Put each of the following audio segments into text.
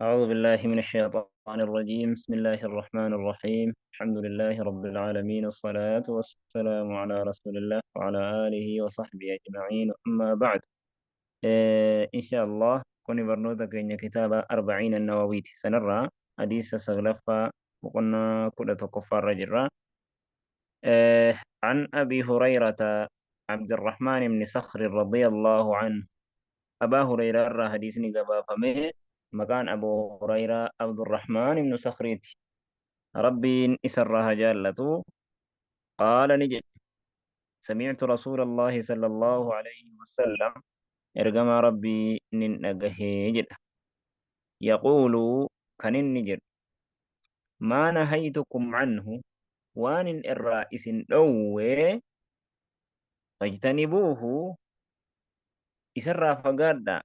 أعوذ بالله من الشيطان الرجيم. بسم الله الرحمن الرحيم. الحمد لله رب العالمين، الصلاة والسلام على رسول الله وعلى آله وصحبه أجمعين، أما بعد. إن شاء الله كوني برنوتا كين كتاب أربعين النووي سنرى حديث سغلفة وقلنا كل تكفار رجل. عن أبي هريرة عبد الرحمن بن صخر رضي الله عنه. أبا هريرة الرا حديث نقبا فمه مكان أبو هريرة عبد الرحمن بن صخر ربي إسرها جالته. قال نجد سمعت رسول الله صلى الله عليه وسلم إرجم ربي ننجه يقول كان النجر ما نهيتكم عنه وان الرئيس أوي فاجتنبوه إسرى فقادا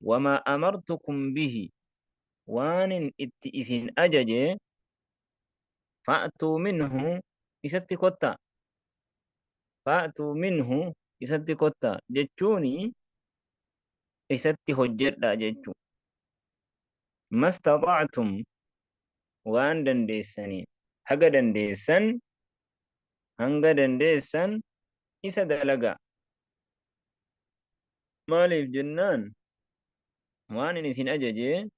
وما أمرتكم به وان اتئسن أجج فأتوا منه إستي كتا فأتوا منه إستي كتا جتشوني إستي هجتا جتشو ما استطعتم وان دندسني haga dandeessan hanga dandeessan isa dalagaa. Maaliif jennaan waan inni isin ajaje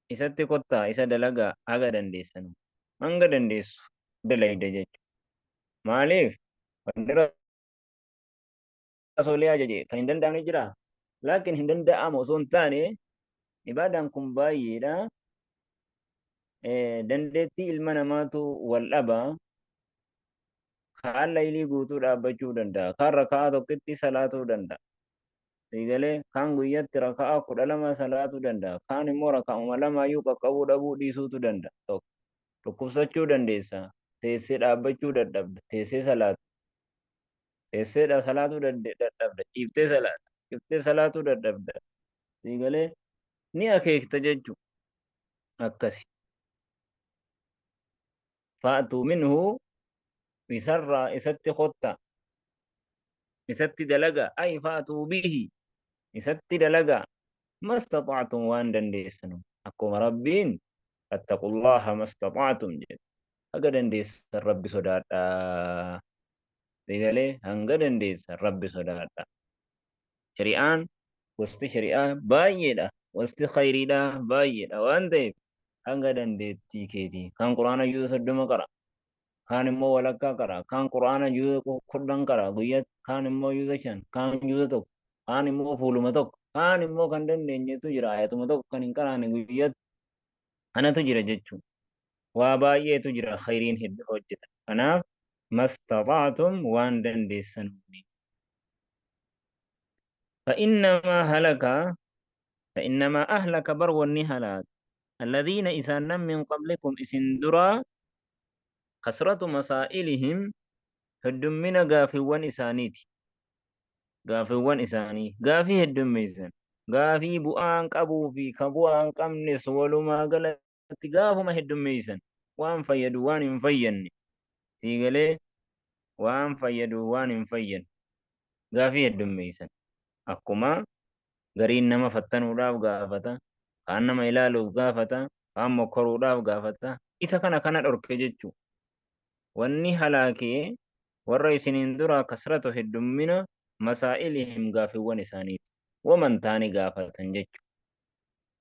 isatti kottaa isa dalagaa haga dandeessan hanga dandeessu dalayda jechuudha. Maaliif wanti rasuulli ajaje kan hin danda'amne jira. Laakiin hin danda'amu osoo hin taane ibaadaan kun baay'eedha. Dandeettii ilma namaatu wal dhaba. Kaan laylii guutuu dhaabbachuu danda'a. Kaan raka'aa tokkotti salaatuu danda'a. Eegalee kaan guyyatti raka'aa 12 salaatuu danda'a. Kaan immoo raka'uma lamaayyuu qaqqabuu dhabuu dhiisuutu danda'a. Tokko dhukkubsachuu dandeessa. Teessee dhaabbachuu dadhabda. Teessee salaatu. Teesseedha salaatuu dadhabda. Ciiftee salaata. Ciiftee salaatuu dadhabda. Eegalee ni akeekta jechuudha. Akkasi. Fa'atuu minhu isarraa isatti kotta. Isatti dalaga. Ay fa'atuu bihi. Isatti dalaga. Mastaxa'tum waan dandeessanu. Akkuma Rabbiin fattaqullaha mastaxa'tum jedhe. Haga dandeessan Rabbi sodaadhaa. Eegalee hanga dandeessan Rabbi sodaadhaa. Shari'aan gosti shari'aa baay'eedha. Gosti khayriidha baay'eedha waan ta'eef hanga dandeettii keetii. Kaan Qur'aana juuza 30 qara. Kaan immoo walakkaa qara. Kaan Qur'aana juuza 10 qara guyyaatti. Kaan immoo juuza 5. Kaan juuza 1. Kaan immoo fuuluma 1. Kaan immoo kan dandeenyetu jira. Ayatuma 1 kan hin qaraane guyyaatti. Kanatu jira jechuudha. Waa baay'eetu jira khayriin hedduu hojjetan. Kanaaf mastaxa'tum waan dandeessan. فإنما هلك فإنما أهلك بر والنهلاك الذين إسانا من قبلكم إسن درا كثرة مسائلهم هدمنا غافوان إسانيتي غافوان إساني غافي هدميسن غافي بؤان قبو في كبؤان قمنس ولما قلت غافو ما هدميسن وان فيدو وان فين تيغلي وان فيدو وان فين غافي هدميسن akkuma gariin nama fattanuudhaaf gaafata, kaan nama ilaaluuf gaafata, kaan mokkoruudhaaf gaafata. Isa kana kana dhorke jechuudha. Wanni halaakee warra isiniin dura kasratu heddummina masaa'ilihim gaafiiwwan isaaniiti. Waman taane gaafatan jechuudha.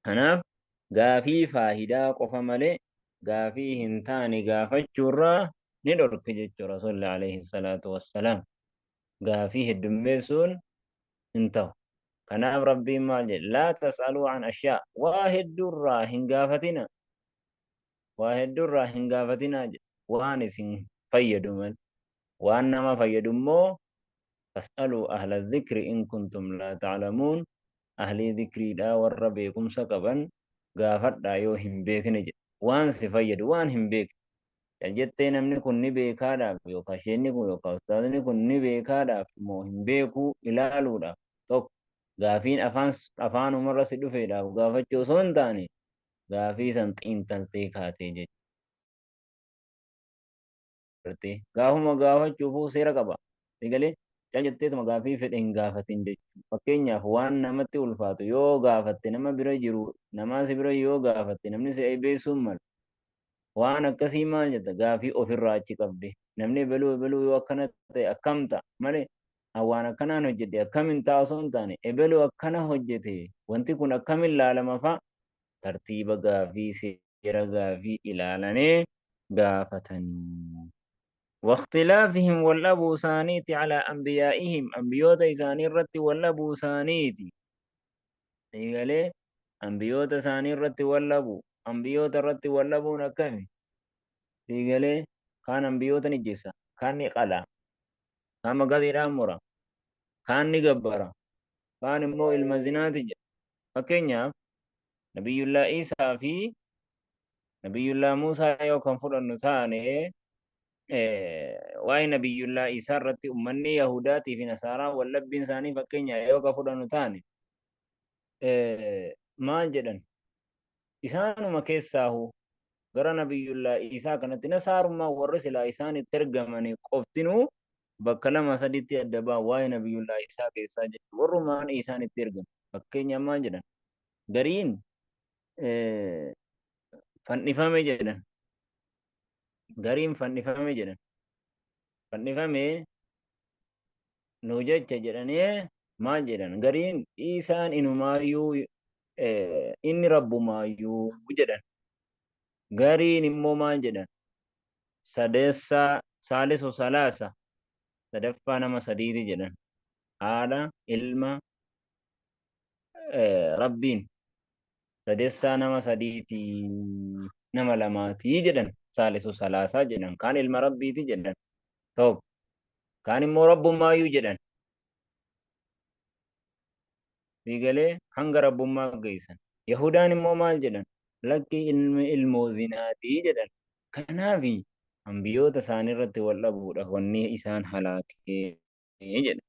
Kanaaf gaafii faayidaa qofa malee gaafii hin taane gaafachuurraa ni dhorke jechuudha Rasuulli alayhi salaatu wassalaam. Gaafii heddummeessuun hin ta'u. Kanaaf Rabbiin maal jedhe? Laa tas'aluu an ashyaa. Waa hedduurraa hin gaafatina. Waa hedduurraa hin gaafatinaa jedhe. Waan isin fayyadu malee. Waan nama fayyadu immoo fas'aluu ahla dhikri in kuntum laa ta'lamuun. Ahlii dhikriidhaa warra beekumsa qaban gaafadhaa yoo hin beekne jedhe. Waan si fayyadu waan hin beekne. Jettee namni kun ni beekaadhaaf yookaan isheenni kun yookaan ustaazni kun ni beekaadhaaf moo hin beekuu ilaaluudhaaf tokko gaafiin afaanumarra si dhufeedhaaf gaafachuu osoo hin taane gaafii san xiinxaltee kaatee jechuudha. Gaafuma gaafachuufuu seera qaba. Egalee Cal jetteetuma gaafii fedhe hin gaafatin jechuudha. Fakkeenyaaf waan namatti ulfaatu yoo gaafatte nama bira jiru namaa si bira yoo gaafatte namni si aybeessuun mala. Waan akkasii maal jetta gaafii ofirraa achi qabde. Namni ebeluu ebeluu yoo akkana ta'e akkam ta'a malee waan akkanaan hojjedhe akkamin ta'a osoo hin taane ebeluu akkana hojjete wanti kun akkamin laalama fa'a tartiiba gaafii seera gaafii ilaalanii gaafatanii. واختلافهم والأبو سانيتي على أنبيائهم أنبيوتا إساني الرت والأبو سانيتي إيقالي أنبيوتا ساني الرت والأبو أنبيوتا الرت والأبو نكمي إيقالي كان أنبيوتا نجيسا كان نقلا كان مقادير أمورا كان نقبرا كان مو المزينات فكينيا نبي الله إيسا في نبي الله موسى يو كان فرن ثاني waa'ee nabiyyullaa isaa irratti uummanni Yahudaatii fi Nasaaraa wallabbiin isaanii fakkeenya yoo ka fudhannu taane maal jedhan isaanuma keessaahu gara nabiyyullaa isaa kanatti nasaarummaa warri silaa isaan itti ergamanii qoftinuu bakka lama sadiitti adda ba'an waa'ee nabiyyullaa isaa keessaa jechuudha warrumaan isaan itti ergaman fakkeenya maal jedhan gariin fannifame jedhan gariin fannifame jedhan fannifame nu jecha jedhanii maal jedhan gariin isaan inumaayyuu inni rabbumaayyuu jedhan gariin immoo maal jedhan sadeessaa saalisu salaasa sadaffaa nama sadiiti jedhan haadha ilma rabbiin sadeessaa nama sadiiti nama lamaatii jedhan saalisu salaasaa jedhan kaan ilma rabbiiti jedhan tokko kaan immoo rabbumaayyuu jedhan siigalee hanga rabbummaa geessan yahudaan immoo maal jedhan lakki ilmi ilmoo zinaatii jedhan kanaafi ambiyoota isaanii irratti wal dhabuudhaaf wanni isaan halaakee jedhan.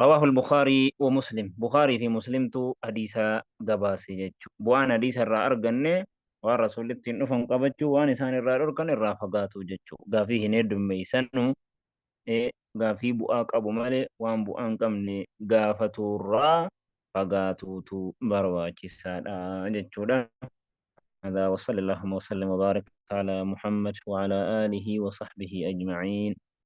رواه البخاري ومسلم بخاري في مسلم تو حديثا قباسي جچو بوان حديث الرا أرغنه waan rasuulli ittiin dhufan qabachuu waan isaan irraa dhorkan irraa fagaatu jechuu gaafii hin heddummeessanu gaafii bu'aa qabu malee waan bu'aa hin qabne gaafaturraa fagaatuutu barbaachisaadha jechuudha. هذا وصلى اللهم وسلم وبارك على محمد وعلى آله وصحبه أجمعين.